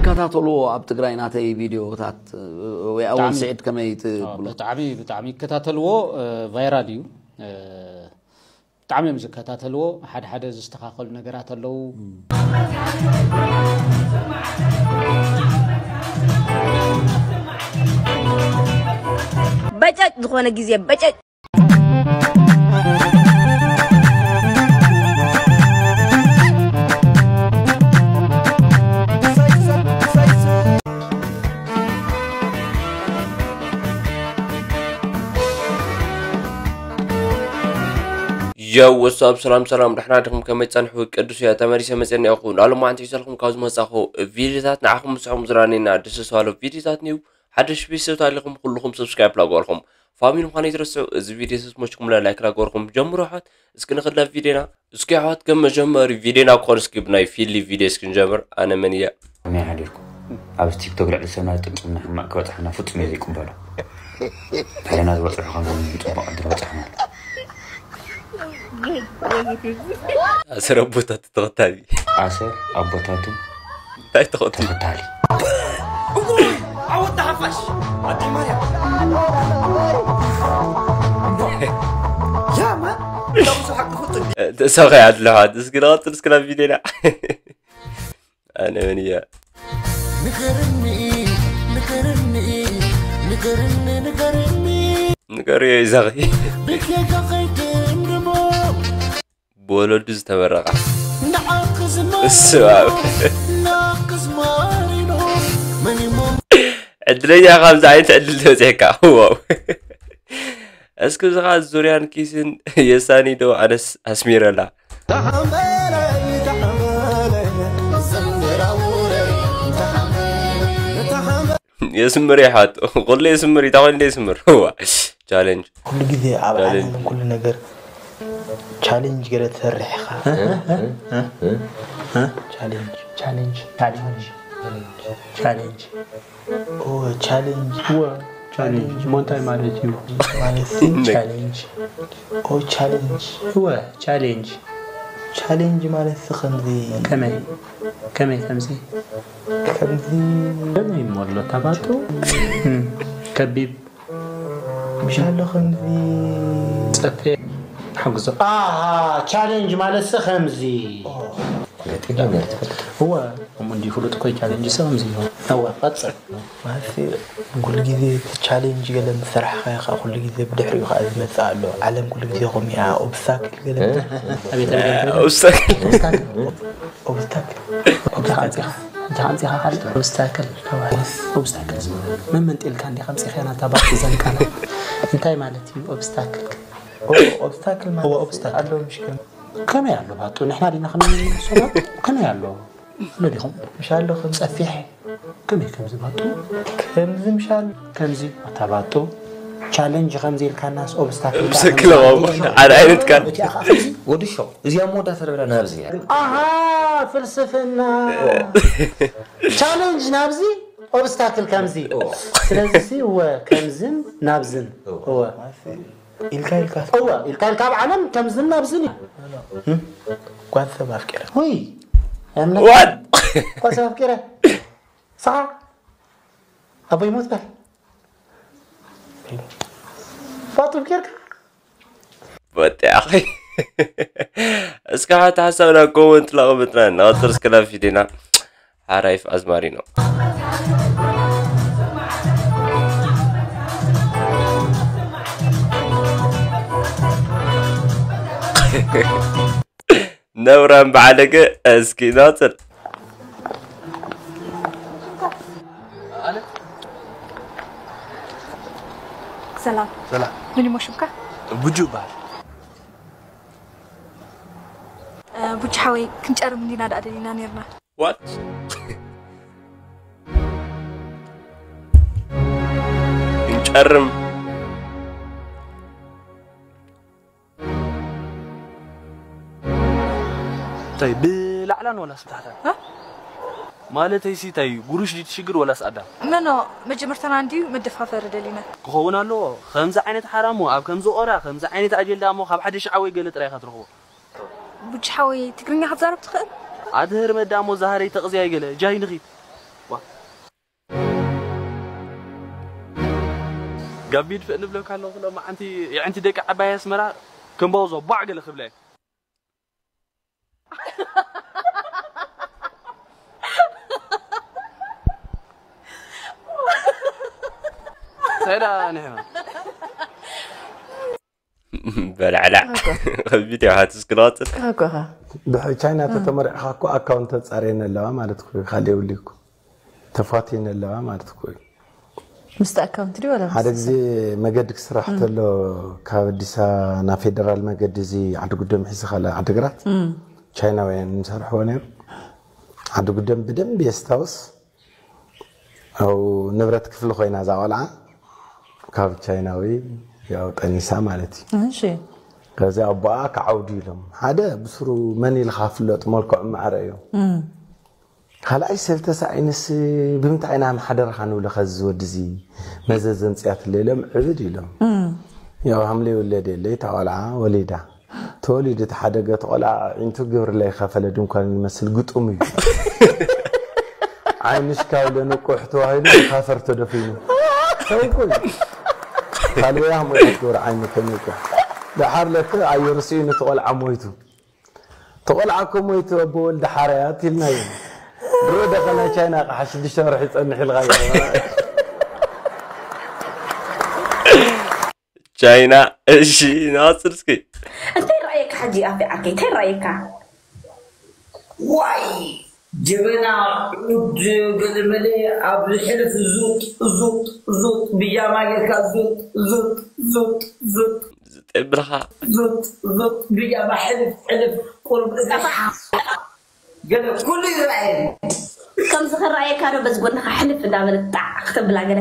ተኸታተልዎ ኣብ ትግራይ ናተይ ቪድዮታት። ወይ ኣወል ብጣዕሚ ስዒድ ከመይ ትብሎ? ብጣዕሚ ብጣዕሚ ይከታተልዎ። ቫይራል እዩ። ብጣዕሚ እዮም ዝከታተልዎ። ሓደ ሓደ ዝስተኻኸሉ ነገራት ኣለዉ። በጨጭ ዝኾነ ግዜ በጨጭ። የው ወሳብ ሰላም ሰላም፣ ደሕና ዲኹም? ከመይ ጸንሑ? ቅዱስ እያ ተመሊሰ መጽእኒ እኹ። ናሎም ማዓንቲ ሒዘልኩም ካብ ዝመጻኹ ቪድዮታት ንዓኹም ምስዕኹም ዝራኔና ደስ ዝባሎ ቪድዮታት ኒው ሓደሽ ቤተሰብ ታሊኹም ኩልኹም ሰብስክራይብ ላገርኩም ፋሚሊ ምዃኑ ይትረስዑ። እዚ ቪድዮ ተስሞችኩም ላይክ ላገርኩም ጀምሩ ኣሕዋት። እስኪ ንኽላ ቪድዮና እስኪ ኣሕዋት ከም መጀመሪ ቪድዮና ኮን እስኪ ብናይ ፊሊ ቪድዮ እስኪ ንጀምር። ኣነ መን እያ ከመይ ሓዲርኩም? ኣብዚ ቲክቶክ ልዕሊ ሰብና ዝጥምጥምና ሕማቕ ክበፅሐና ፍጹም እየ ዘይቅበሎ። ባዕልና ዝበፅሑ ከምዚ ጽቡቕ ዕድል በፅሐና። ኣሰር ኣቦታቱ ተኸታሊ። ኣሰር ኣቦታቱ እንታይ ተኸታሊ? ተኸታሊ። ዓወት ሓፋሽ ኣደይ ማርያም ያማ ብዙ ሓቂ ፍጡር ተሳኸ ኣለሓት እስኪ ንቐጥል እስኪ ናብ ቪድዮና። ኣነ መን እያ ንገርኒ ንገርኒ ንገርኒ ንገርኒ ንገርዮ ይዛኺ ቤት ጌጋ ከይድምድሞ ብወለዱ ዝተመረቓ ንዓክ ዝማር እሱ ኣብ ንዓክ ዝማር ኢሉ መን ይሞ ዕድለኛ ካብዚ ዓይነት ዕድል ተበፂሕካ ዋው። እስኪ ብዝኻ ዙርያን ኪስን የሳኒ ዶ ኣነስ ኣስሚረላ። የስምር ይሓት ኩሉ የስምር ይታኾን እንደ የስምር ዋ ቻሌንጅ ኩሉ ግዜ ኣብ ቻሌንጅ። ዓለም ኩሉ ነገር ቻሌንጅ ገለ ትሰርሕ ኢኻ። ቻሌንጅ ቻሌንጅ ቻሌንጅ ቻሌንጅ ኦ ቻሌንጅ ወ ቻሌንጅ ሞ እንታይ ማለት እዩ? ማለት ቻሌንጅ ኦ ቻሌንጅ ወ ቻሌንጅ ቻሌንጅ ማለት ከምዚ ከመይ ከመይ ከምዚ ከምዚ ከመይ ሞሎ ታባጡ ከቢብ ምሻሎ ከምዚ ጸፌ ሓግዞ ኣሃ ቻሌንጅ ማለት ከምዚ ገጢመ ነር ትፈልጥ እወ ከምኡ እንዲ ፍሉጥ ኮይ ቻሌንጅ ሰብ ከምዚ እዩ እወ ቀጽል ማለት ኩሉ ግዜ እቲ ቻሌንጅ ገለ ምስ ሰራሕካዮ ከዓ ኩሉ ግዜ ብድሕሪኡ ከዓ ዝመፅእ ኣሎ። ዓለም ኩሉ ግዜ ከምኡ እያ። ኦብስታክል ገለ ኣቤት ኦብስታክል ኦብስታክል እንታይ ኣምፂኻ እንታይ ኣምፂኻ ካልእ ኦብስታክል ተባሂሉ ኦብስታክል ዝበሃል መመንጢልካ እንዲኻ ኣምፂኻያ ናታ ባቲ ዘንቃላ እንታይ ማለት እዩ ኦብስታክል ኦብስታክል ማለት ኣሎ ምሽ ከም ከመይ ኣሎ ባጡ ንሕና ዲና ከመይ ሰባት ከመይ ኣሎ ኣሎ ዲኹም ምሻሎ ከም ጸፊሐ ከመይ ከምዚ ባጡ ከምዚ ምሻሎ ከምዚ ኣታ ባጡ ቻለንጅ ከምዚ ኢልካናስ ኦብስታክል ብሰክለ ሓደ ዓይነት ቃል ወዲ ሾው እዚኣ መወዳእታ ደበላ ናብዚ እያ ኣሃ ፍልስፍና ቻለንጅ ናብዚ ኦብስታክል ከምዚ ስለዚ እወ ከምዝን ናብዝን እወ ኢልካ ኢልካ እወ ኢልካ ኢልካ ኣብ ዓለም ከምዝን ናብዝን እዩ ጓል ሰብ ኣፍቂረ ወይ ዋት ጓል ሰብ ኣፍቂረ ሰዓ ኣቦይ ሞት በል ባጡብ ጌርካ ወጢ ኣኺ እስከ ሓንቲ ሓሳብና ኮመንት ላቕምጥና እናቐፅር እስከ ናብ ፊዴና ሓራይፍ ኣዝማሪ ነው ነውራም በዓለገ እስኪ ናፅር ሰላም ሰላም ምን ይሞ ሽምካ ቡጁ ይበሃል ቡጅ ሓወይ ክንጨርም እንዲና ደኣ ደሊና ነርና ዋት ክንጨርም እንታይ ብላዕላን ዋላስ ብታሕታን ማለተይሲ እንታይ እዩ ጉሩሽ ድዩ ትሽግር ወላስ ኣዳም መኖ መጀመርታና እንድዩ መደፋፈሪ ደሊና ክኸውን ኣለዎ ከምዚ ዓይነት ሓራ እሞ ኣብ ከምዚ ቆራ ከምዚ ዓይነት ኣጀንዳ እሞ ካብ ሓደ ሽዓ ወይ ገለ ጥራይ ኢኻ ትረኽቦ ቡጅ ሓወይ ትግርኛ ክትዛረብ ትኽእል ኣድህር መዳ እሞ ዛሃረይ ተቕዝያይ ገለ ጃይ ንኺድ ጋቢድ ፍእ ንብለካ ኣለኹ፣ ሎማዓንቲ የዕንቲ ደቂ ዓባይ ኣስመራ ከም ባውዞ ቧዕ ገለ ክብለ። እንታይ ደኣ ንሕና? በላዕላዕ ከቢድ እዩ ሓትስ ክለዋፅል። እኮኻ ብቻይና ተተመሪዕኻ እኮ ኣካውንት ተፃርየን ኣለዋ ማለት እኮ እዩ። ካልእ የብሉ እኮ ተፋትየን ኣለዋ ማለት እኮ እዩ። ምስቲ ኣካውንት ድዩ ወላ ሓደ ግዜ መገዲ ክስራሕ ተሎ ካብ ኣዲስ ኣበባ ናብ ፌደራል መገዲ እዚ ዓዲ ጉደም ሒዚ ካለ ዓዲግራት ቻይናውያን ንሰርሕዎ ነይሩ። ዓዲ ጉደም ብደንብ የስታውስ። ኣብኡ ንብረት ክፍሊ ኮይና እዛ ቆልዓ ካብ ቻይናዊ ያው ጠኒሳ ማለት እዩ። እሺ ከዚ ኣቦኣ ክዓውዱ ኢሎም ሓደ ብስሩ መን ኢልካ ፍለጥ መልክዑ ማዕረ እዩ። ካልኣይ ሰብ ተሳኢንስ ብምንታይ ኢና ማሓደርካ ንብሎ ከዚ ወዲ እዚ መዘዝ ዘምፅኣትለ ኢሎም ዕብድ ኢሎም። ያው ሃምለ ይውለድ የለ እታ ቆልዓ ወሊዳ ተወሊዱ እቲ ሓደ ገት ቆልዓ ኣዒንቱ ግብሪ ለይኸፈለ ድንኳን ይመስል ግጡም እዩ። ዓይንሽ ካብ ለንቁሕ ተባሂሉ ካፈር ተደፊኑ። እንታይ እኮ እዩ? ካልበያ ሞይቱ ግብሪ ዓይኑ ከንቁሕ ደሓር ለክ ኣየርሲኡ ነቲ ቆልዓ ሞይቱ ተቆልዓ እኮ ሞይቱ ኣቦ ወልዲ ሓርያት ኢልናዮ። ድሮ ደኸ ናይ ቻይና ኣቕሓ ሽዱሽተ ወርሒ ይጸንሕ ኢልካዮ። ቻይና እሺ ንቐፅል እስኪ እንታይ ረኣየካ ሕጂ ኣፌ ዓርከይ እንታይ ረኣየካ ዋይ ጀበና ዑድ ገለመለ ኣብ ዝሕልፍ ዙጥ ዙጥ ዙጥ ብጃማ ጌርካ ዙጥ ዙጥ ዙጥ ዙጥ ዝጠብልኻ ዙጥ ዙጥ ብጃማ ሕልፍ ሕልፍ ቁሩብ እዛ ገለ ኩሉ ይረኣየኒ ከምዚ ክረኣየካ ዶ በዚ ጎንኻ ሕልፍ እንዳበለት ጣዕ ክተብላ ገለ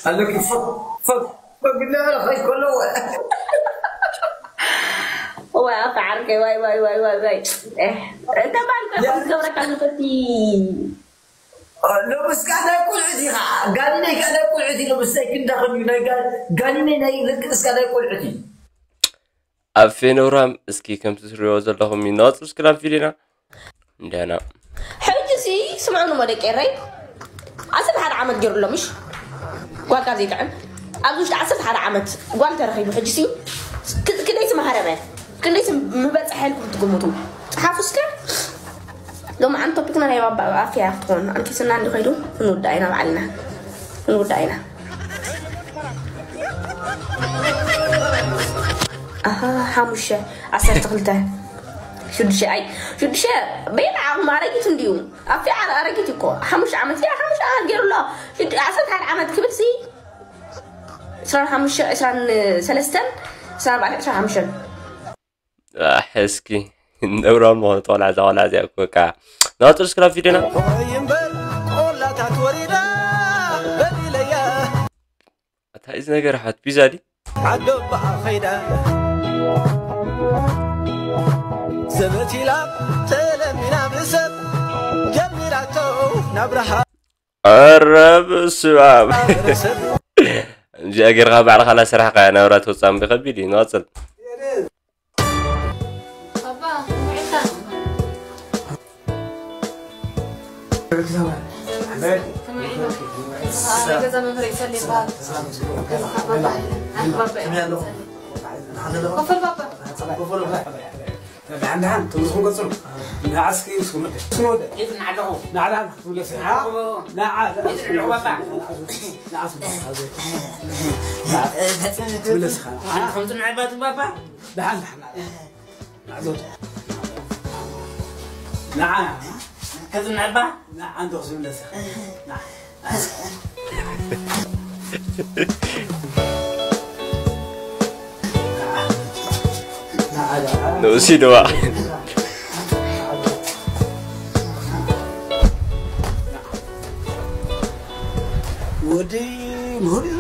ኣለኪ ፈግ ፈግ ፈግ እንዳበለ ከይከሎ ዋይ ኣፈ ዓርከይ ዋይ ዋይ ዋይ ዋይ ዋይ ተባልከ ዝገብረካ ዝፈቲ ሎምስ ከዓ ናይ ቁልዑት ኢኻ ጋኒነይ ከዓ ናይ ቁልዑት እዩ ሎምስ ናይ ክንዳኸም እዩ ናይ ጋኒነይ ናይ ልቅንስ ከዓ ናይ ቁልዑት እዩ ኣብ ፌኖራም እስኪ ከምቲ ትሪኦ ዘለኹም ይናወፅ እስክራብ ቪዲዮና እንዲያና ሕጂ ሲ ስምዑ ንሞ ደቂ ኤረይ ዓሰርተ ሓደ ዓመት ገይሩ ኣሎ ምሽ ጓልካ ዘይጥዕም ኣብዚ ውሽጢ ዓሰርተ ሓደ ዓመት ጓል ተረኺቡ ሕጂ ሲ ክንደይ ስመሃረመ ክንደይ ስም ምበፅሐ ኢልኩም ትግምቱ ፀሓፉ እስከ ሎም ዓን ቶፒክና ናይ ባባ ኣፍያ ክትኾን ኣንኪስና እንዲ ከይዱ ክንውዳ ኢና ባዕልና ክንውዳ ኢና ኣሃ ሓሙሽተ ዓሰርተ ክልተ ሽዱሽተ ኣይ ሽዱሽተ በየን ዓቕሚ ኣረጊት እንድዩ ኣፊ ኣረጊት እኮ ሓሙሽተ ዓመት እያ ሓሙሽተ ዓመት ገይሩ ኣሎ ዓሰርተ ሓደ ዓመት ክብል ሲ ዕስራን ሓሙሽተ ዕስራን ሰለስተን ዕስራን ኣርባዕተ ዕስራን ሓሙሽተን ሕስኪ ነብራም ዝኾነ ቆልዓ እዛ ቆልዓ እዚኣ እኮ በቃ ናወፅር ስክራብ ቪድዮና ሆይ እምበር ቆላታት ወሪዳ በሊለያ እንታይ እዚ ነገር ሓት ቢዛ ዲ ዓዶባኣ ኸይዳ ዘበት ኢላ ተለሚና ብሰብ ጀሚራቶ ናብራሃ ኧረ ብስባብ ሰብ እንዚኣ ጌርካ ባዕልካ ላሰራሕካ ናብራ ትወፅእ እምቢ ከቢድ እዩ ንቐፅል ደሓን ደሓን ትምህርትኩም ቀፅሉ ንዓስኪ ስጉምቲ ስወደ የት ንዓለኹ ንዓዳ ክትምለስ ኢኻ ንዓ የት ንዕልኹ ባባ ትምለስ ኢኻ ከምቲ ንዕባቱ ባባ ደሓን ደሓን ንዓ ዘውደ ንዓ ከዚ ንዕባ ንዓ እንተ ክትምለስ ኢኻ ንዓ ንኡሲ ደዋ ወዲ ምሁር እዩ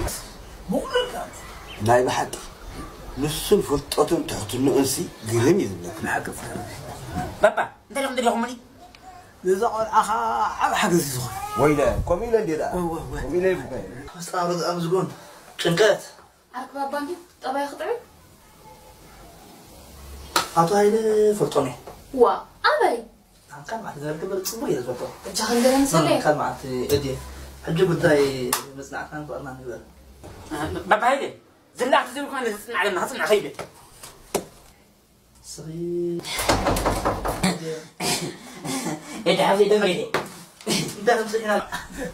ምሁር ናይ ብሓቂ ንሱን ፍልጠቱን ትሕትንኡንሲ ግርም እዩ ዝብለካ ባባ እንታይ ከም ደለኹምኒ ነዛ ቆልዓኻ ዓብ ሓገዝ እዩ ዝኾነ ወይለ ከምኡ ኢለ እንዲ ደኣ ከምኡ ኢለ ይብልካ ክስጣሩ ዝኣብ ዝጎን ጭንቀት ዓርክ ባባ እንዲ ጠባይ ክጥዕም ኣቶ ሃይለ ፈልጦም እየ ዋ ኣበይ ካልማዕቲ ዝነርክብ ጽቡቅ እየ ዝበልኩ። እጃ ክንገለ ንሰለ። ካልማዕቲ እዲ ሕጂ ጉዳይ መጽናዕትናን ፍቅርና ንግበር። ባባይለ ዝላዕቲ ዝብል ኳን ዝጽናዕ ለና ክጽናዕ ከይደ ስኺ እዲ ሓፍዘይ ተመሪደ እንታይ ከምስሒና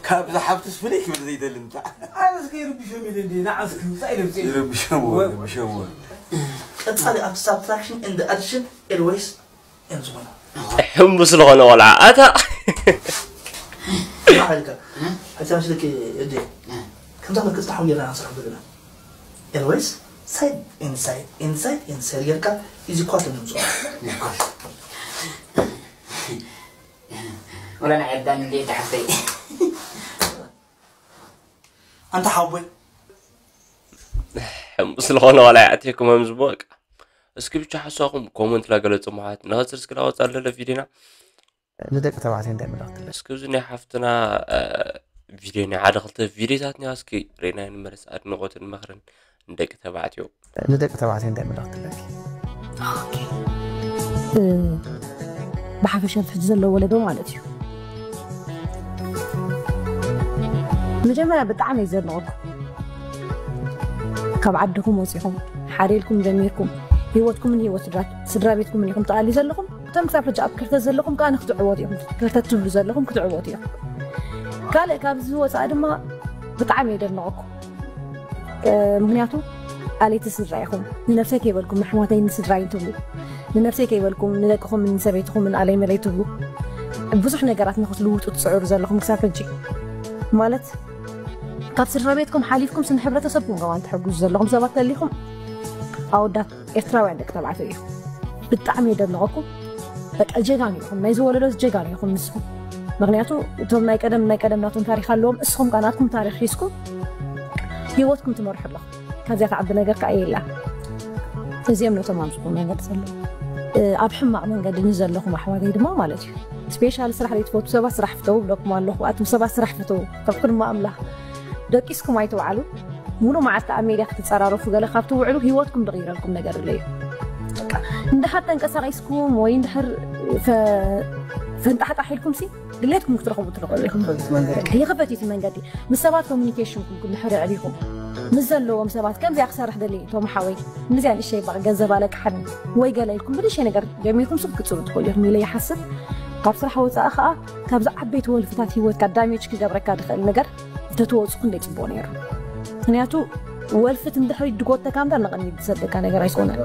ካብ ዝሓፍትስ ፍልይ ክብል ዘይደሊ ምታ ኣነስ ከይርብሾም ኢለ እንዴ ንዓስኪ ውፃእ ኢለ ውፅእ ይረብሸዎ ይረብሸዎ ቀጻሊ ኣብ ሳብትራክሽን እንደ ኣድሽን ኤልዌይስ እዮም ዝኾኑ። ሕምቡ ስለኾነ ቆልዓ ኣታ ሓልካ ሕጂ ምስልኪ እዲ ከምዛ ምልክት ተሓው ጌርና ንሰርሕ ዘለና ኤልዌይስ ሳይድ ኢንሳይድ ኢንሳይድ ኢንሳይድ ጌርካ ኢዚ ኳት ንምጽኦ ወላ ናይ ዕዳን እንዴ ተሓፍተይ ኣንታ ሓወይ ሕምቡ ስለኾነ ዋላ ይኣትየኩም ከም ዝበቃ እስኪ ብቻ ሓሳኹም ኮመንት ላገለጹ መሓት ንኸስር እስኪ ላወጻ ለለ ቪዲዮና ንደቂ ተባዕትዮ እንታይ መልእኽቲ ኣለካ? እስኪ እዚ ናይ ሓፍትና ቪድዮ ናይ ሓደ ክልተ ቪድዮታት ኒዋ እስኪ ሬና ንመለስ ኣድንቆትን ምኽርን ንደቂ ተባዕትዮ ንደቂ ተባዕትዮ እንታይ መልእኽቲ ኣለኪ? ብሓፈሻ ሕጂ ዘሎ ወለዶ ማለት እዩ። መጀመርያ ብጣዕሚ እዩ ዘድንቐኩም። ካብ ዓድኹም ወፂኹም ሓሪልኩም ጀሚርኩም ህይወትኩምን ህይወት ስድራ ቤትኩምን ኢኹም ተኣልዩ ዘለኹም። እቶም ክሳብ ሕጂ ኣብ ክርተት ዘለኹም ከዓ ንክትዕወቱ ኢኹም። ክርተት ትብሉ ዘለኹም ክትዕወቱ ኢኹም። ካልእ ካብዚ ወፃኢ ድማ ብጣዕሚ የደንቐኩም። ምክንያቱ ኣለይቲ ስድራ ኢኹም። ንነብሰይ ከይበልኩም ንኣሕዋተይን ንስድራይን ትብሉ፣ ንነብሰይ ከይበልኩም ንደቅኹምን ንሰበይትኹምን ኣለይ መለይ ትብሉ፣ ብዙሕ ነገራት ንክትልውጡ ትፅዕሩ ዘለኹም ክሳብ ሕጂ ማለት ካብ ስድራ ቤትኩም ሓሊፍኩም ስን ሕብረተሰብኩም ከማን ትሕግዙ ዘለኹም ሰባት ተሊኹም ኣወዳት ኤርትራውያን ደቂ ተባዕትዮ ኢኹም። ብጣዕሚ የደንቐኩም። በቃ ጀጋኑ ኢኹም፣ ናይዚ ወለዶ ጀጋኑ ኢኹም ንስኹም። ምክንያቱ እቶም ናይ ቀደም ናይ ቀደም ናቶም ታሪክ ኣለዎም፣ እስኹም ከ ናትኩም ታሪክ ሒዝኩም ህይወትኩም ትመርሑ ኣለኹም። ካብዚኣ ትዓቢ ነገር ከዓ የላ። እዚኦም ነቶም ኣብ ዝኹ መንገዲ ዘለዉ ኣብ ሕማቕ መንገዲ ንዘለኹም ኣሕዋተይ ድማ ማለት እዩ። ስፔሻል ስራሕ ዘይትፈቱ ሰባት ስራሕ ፍተው ብለኩም ኣለኹ። ኣቱም ሰባት ስራሕ ፍተው ከብክድማ ኣምላኽ ደቂስኩም ኣይትውዓሉ። ሙሉ መዓልቲ ኣብ ሜድያ ክትፀራረፉ ገለ ካብ ትውዕሉ ህይወትኩም ዝቕይረልኩም ነገር ኣሎ እዩ። እንድሓር ተንቀሳቒስኩም ወይ እንድሕር ፈንጣሕጣሕ ኢልኩም ሲ ድሌትኩም ክትረኽቡ ትኽእሉ ኢኹም። ይኽፈት እቲ መንገዲ ምስ ሰባት ኮሚኒኬሽንኩም እንድሕር ኣዕቢኹም ምስ ዘለዎም ሰባት ከምዚኣ ክሰርሕ ደሊ ቶም ሓወይ ምዚኣ ንእሸይ ባቕ ገንዘብ ኣለቅሓኒ ወይ ገለ ኢልኩም ብንእሸይ ነገር ጀሚርኩም ሱብ ክትፅሩ ትኽእሉ ኢኹም ኢለ ይሓስብ። ካብ ስራሕ ወፃኢ ከዓ ካብዚ ዓበይቲ ወልፍታት ህይወትካ ዳሜጅ ክገብረካ ዝኽእል ነገር እንተትወፁ ክንደይ ፅቡቅ ነይሩ። ምክንያቱ ወልፍት እንድሕሪ ድጎተካ እምበር ንቕድሚት ዝሰደካ ነገር ኣይኮነን።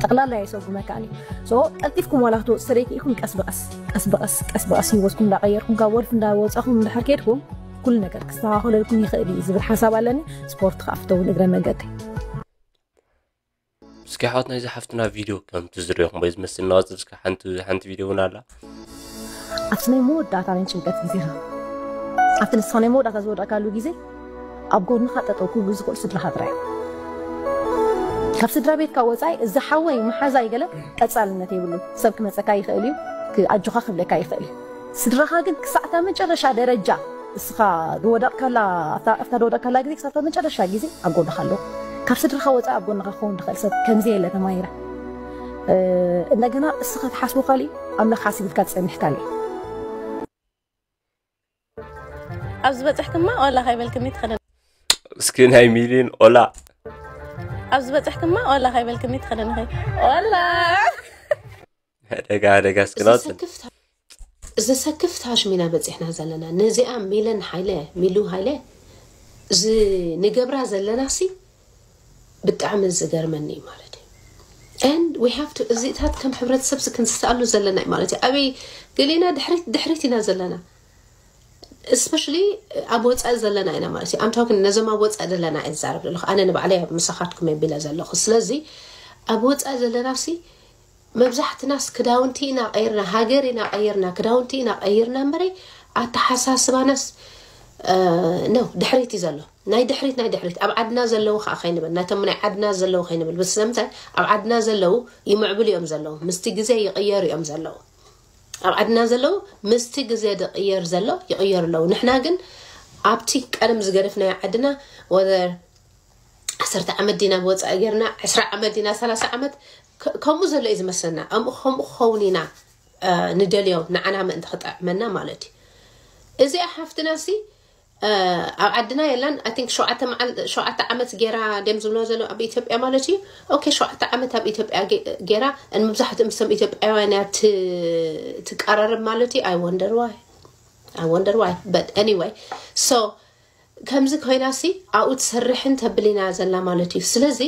ጠቕላላ የሰጉመካን እዩ። ሶ ቀልጢፍኩም ዋላ ክትወፁ ተደይክኢልኩም ቀስ ብቐስ ቀስ ብቐስ ቀስ ብቐስ ህይወትኩም እንዳቐየርኩም ካብ ወልፍ እንዳወፃኹም እንድሕር ከድኩም ኩሉ ነገር ክስተኻኸለልኩም ይኽእል እዩ ዝብል ሓሳብ ኣለኒ። ስፖርት ከዓ ፍተውን እግረ መንገዲ። እስኪ ኣሕዋትና እዚ ሓፍትና ቪድዮ ከምቲ ዝሪኦኹም ወይ ዝመስል ናወፅል እስኪ ሓንቲ ሓንቲ ቪድዮ እውን ኣላ ኣብቲ ናይ መወዳእታ ናይ ጭንቀት ግዜኻ ኣብቲ ንስኻ ናይ መወዳእታ ዝወደእካሉ ግዜ ኣብ ጎንኻ ጠጠው ክብሉ ዝኽእሉ ስድራኻ ጥራይ ካብ ስድራ ቤትካ ወፃኢ እዚ ሓወይ መሓዛይ ገለ ቀፃልነት የብሉ ሰብ ክመፀካ ይኽእል እዩ ኣጆኻ ክብለካ ይኽእል እዩ ስድራኻ ግን ክሳዕታ መጨረሻ ደረጃ እስኻ ዝወደቕካላ ኣብታ ዝወደቕካላ ግዜ ክሳብ መጨረሻ ግዜ ኣብ ጎንኻ ኣለዉ ካብ ስድርኻ ወፃኢ ኣብ ጎንኻ ክኸውን ዝኽእል ሰብ ከምዚ የለ ተማሂረ እንደገና እስኻ ትሓስቦ ካሊእ ኣምላኽ ሓሲብልካ ዝፀኒሕ ካሊእ ኣብ ዝበፅሕክማ ዋላ ካይበልክኒ ትኸደን እስኪ ናይ ሚሊዮን ኦላ ኣብ ዝበፅሕክማ ዋላ ካይበልክኒ ትኸደን ኸይ ዋላ ደጋ ደጋ እስኪ ናውፅን ዘሰክፍ ታሽሚና በፂሕና ዘለና ነዚኣ ሚለን ሓይለ ሚሉ ሃይለ ዝንገብራ ዘለና ሲ ብጣዕሚ ዝገርመኒ እዩ ማለት እዩ and we have to እዚታት ከም ሕብረተሰብ ክንስተኣሉ ዘለና እዩ ማለት እዩ ኣበይ ገሌና ድሕሪት ድሕሪት ኢና ዘለና especially ኣብ ወፃኢ ዘለና ኢና ማለት እዩ ኣምታው ግን ነዞም ኣብ ወፃኢ ዘለና እየ ዝዛረብ ዘለኹ ኣነ ንባዕለይ ኣብ ምሳኻትኩም የቢለ ዘለኹ ስለዚ ኣብ ወፃኢ ዘለና ሲ መብዛሕትናስ ክዳውንቲ ኢና ቀይርና ሃገር ኢና ቀይርና ክዳውንቲ ኢና ቀይርና እምበረይ ኣተሓሳስባናስ ነው ድሕሪት እዩ ዘሎ ናይ ድሕሪት ናይ ድሕሪት ኣብ ዓድና ዘለዉ ከዓ ከይንብል ናቶም ናይ ዓድና ዘለዉ ከይንብል ብስለምንታይ ኣብ ዓድና ዘለዉ ይምዕብሉ እዮም ዘለዉ ምስቲ ግዜ ይቅየሩ እዮም ዘለዉ ኣብ ዓድና ዘለዉ ምስቲ ግዜ ዝቅየር ዘሎ ይቅየሩ ኣለዉ ንሕና ግን ኣብቲ ቀደም ዝገደፍናዮ ዓድና ወዘር ዓሰርተ ዓመት ዲና ብወፃኢ ጌርና ዕስራ ዓመት ዲና ሰላሳ ዓመት ከምኡ ዘሎ እዩ ዝመስለና ከምኡ ክኸውን ኢና ንደልዮ፣ ንዓና ምእንቲ ክጥዕመና ማለት እዩ። እዚኣ ሓፍትና ሲ ኣብ ዓድና የላን። I think ሸውዓተ መዓል ሸውዓተ ዓመት ጌራ ደም ዝብሎ ዘሎ ኣብ ኢትዮጵያ ማለት እዩ። ኦኬ፣ ሸውዓተ ዓመት ኣብ ኢትዮጵያ ጌራ፣ ን መብዛሕትኡ ምስቶም ኢትዮጵያውያን እያ ትቃራረብ ማለት እዩ። I wonder why, I wonder why, but anyway, so ከምዚ ኮይና ሲ ኣብኡ ትሰርሕን ተብሊና ዘላ ማለት እዩ። ስለዚ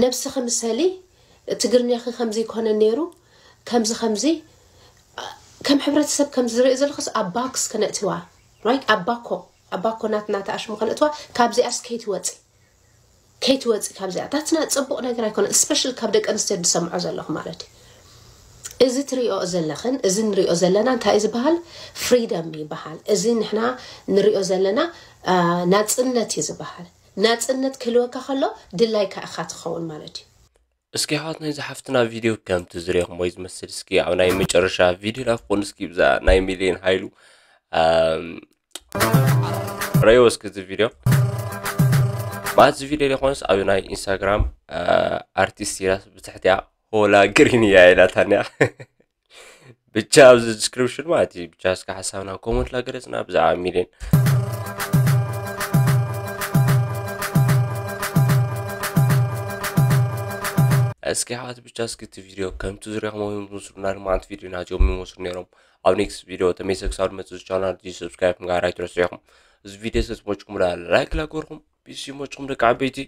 ነብስኺ ምሰሊ፣ ትግርኛኺ ከምዚ ይኮነ ነይሩ፣ ከምዚ ከምዚ፣ ከም ሕብረተሰብ ከምዚ ዝሪኦ ዘለኹስ ኣብ ባክስ ከነእትዋ፣ right? ኣብ ባኮ፣ ኣብ ባኮ ናትና ተኣሽሙ ከነእትዋ፣ ካብዚኣስ ከይትወፂ፣ ከይትወፂ ካብዚኣ። ታትና ፅቡቕ ነገር ኣይኮነ፣ ስፔሻል ካብ ደቂ ኣንስትዮ ዝሰምዖ ዘለኹ ማለት እዩ። እዚ ትሪኦ ዘለኽን እዚ ንሪኦ ዘለና እንታይ እዩ ዝበሃል? ፍሪደም ይበሃል። እዚ ንሕና ንሪኦ ዘለና ናፅነት እዩ ዝበሃል። ናፅነት ክህልወካ ከሎ ድላይካ ኢኻ ትኸውን ማለት እዩ። እስኪ ኣሕዋትና፣ እዚ ሓፍትና ቪድዮ ከምቲ ዝሪኦኹሞ እዩ ዝመስል። እስኪ ኣብ ናይ መጨረሻ ቪድዮ ላፍቆን እስኪ ብዛ ናይ ሚሊዮን ሃይሉ ረይዎ እስኪ እዚ ቪድዮ ማለት እዚ ቪድዮ ሊኾንስ ኣብ ናይ ኢንስታግራም ኣርቲስት ኢላስ ብትሕቲያ ሆላ ግሪን እያ ኢላታንያ። ብቻ ኣብዚ ዲስክሪፕሽን ማለት እዩ። ብቻ እስከ ሓሳብና ኮመንት ላገለጽና ብዛዕባ ሚሊዮን። እስኪ ኣሕዋት ብቻ እስኪ እቲ ቪድዮ ከምቲ ዝሪኦኹሞ ይመስሉና። ልማዓንቲ ቪድዮ ናዚኦም ይመስሉ ነይሮም። ኣብ ኔክስት ቪድዮ ተመይሰ ክሳብ ድመጽእ ቻናል እዚ ሰብስክራይብ ምግባር ኣይትረስዑ ኢኹም። እዚ ቪድዮ ስለ ዝመችኩም ላይክ ላገርኩም ፒስ ይመችኩም ደቂ ዓበይቲ።